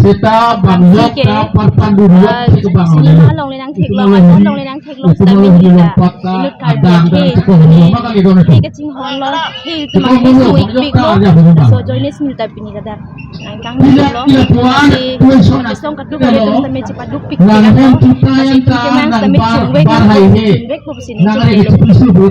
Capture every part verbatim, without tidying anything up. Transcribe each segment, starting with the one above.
Seta bang lok ke, ta parpan dulu ah, ke bang sinema along le nangtheklong, along le nangtheklong, seta mini ta inut karju ke, ke kachinghonlo, ke itum aphan suik piklo. So join us nilta pini ladak nangkanglo. Lasi kachesong kaduk kali atum tame chepaduk pik ke lang lo. Kachesong kemang tame chungvek, chungvek po pusi nangkanglo.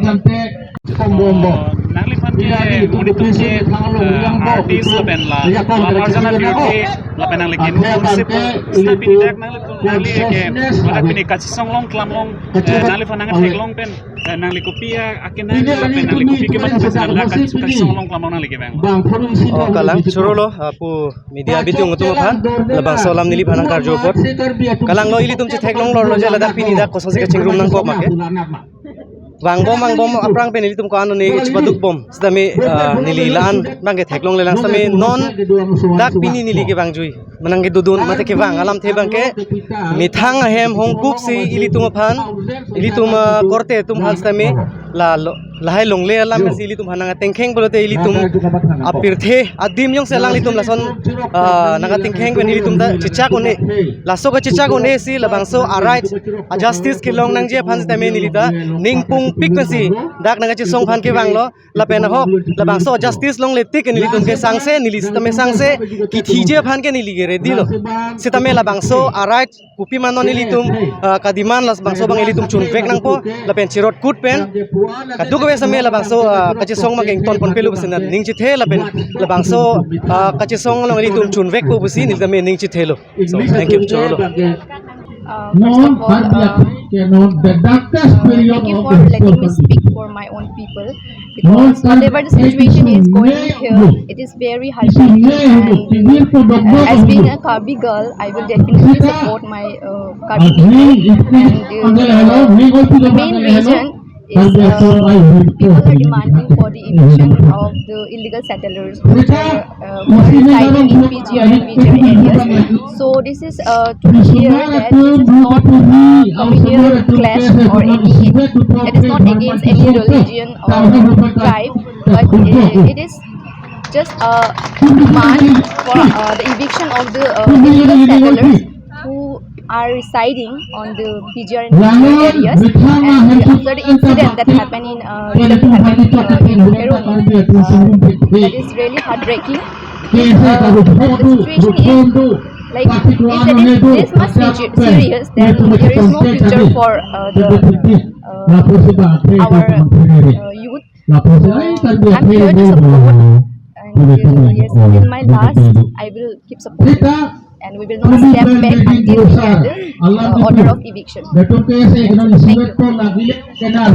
Nangliphan ke monit atum ke, eh, artist lapen la, la Arjana Beauty lapen nangli ke nutun si pu, seta pini dak nangli, nangli ke ladak pini kachesong long klam long, eh, nangliphan nangtheklong pen, eh, nangli kopi a, akenang lapen nangli kopi kematha pusi nangli kachesong long klam long nangli kevang. Oh, kalang, chorolo, ah, pu media bitung atum aphan, labangso alam neliphan nangkarju apot. Kalang lo, ilitum chetheklong lor lo je ladak pini dak kosonsi kachingrum nangkok ma ke. Vangbom, vangbom aphrang pen ilitum ko-an ne chepaduk bom. Sitame, ah, neli la-an abang ke theklong lelang sitame non dak pini neli kevang jui. Manang kedodun mate kevang alamthe abang ke methang ahem hongkuk si ilitum aphan, ilitum, ah, korte atum aphan sitame la lo, lahai longle alam si ilitum aphan nangkatengkheng pulote ilitum apirthe adim jongsi alanglitum lason, ah, nangkatengkheng pen ilitum ta chechak un-e. Laso kachechak un-e si labangso a-right, a-justice kelong nangji aphan sitame neli ta ning pungpik pensi dak nangkachesong aphan kevanglo. Lapen ahok labangso justice longle tik nelitum ke sangse, neli sitame sangse, kithiji aphan ke neli ke ready lo. Sitame labangso a-right kopi ma non ilitum, ah, ka-demand, labangso abang ilitum chunvek nangpo, lapen cherot kut pen kadokave sitame labangso, ah, kachesong abang ingtonpon pelo pusi nangning chethe lapen labangso, ah, kachesong along ilitum chunvekpo pusi neli tame ning chethelo. So, thank you. Chorolo. Uh, first of all, uh, uh, thank you for letting me speak for my own people, because whatever the situation is going here, it is very heartbreaking. And, uh, as being a Karbi girl, I will definitely support my, uh, Karbi people. And, uh, the main reason is, uh, people are demanding for the eviction of the illegal settlers, which are, uh, who are residing in P G R and V G R areas. So this is, uh, to clear that this is not a communal clash or any, it is not against any religion or tribe, but, uh, it is just a demand for, uh, the eviction of the, uh, illegal settlers who are residing on the P G R and V G R areas. And after the incident that happened in, uh, recently happened, uh, in Kheroni, uh, that is really heartbreaking. If, uh, the situation is like, if it is this much se-, serious, then there is no future for, uh, the, uh, our, uh, youth. So, I'm here to support, and, uh, yes, till my last, I will keep supporting, and we will not step back until we get the, uh, order of eviction. Yes, thank you.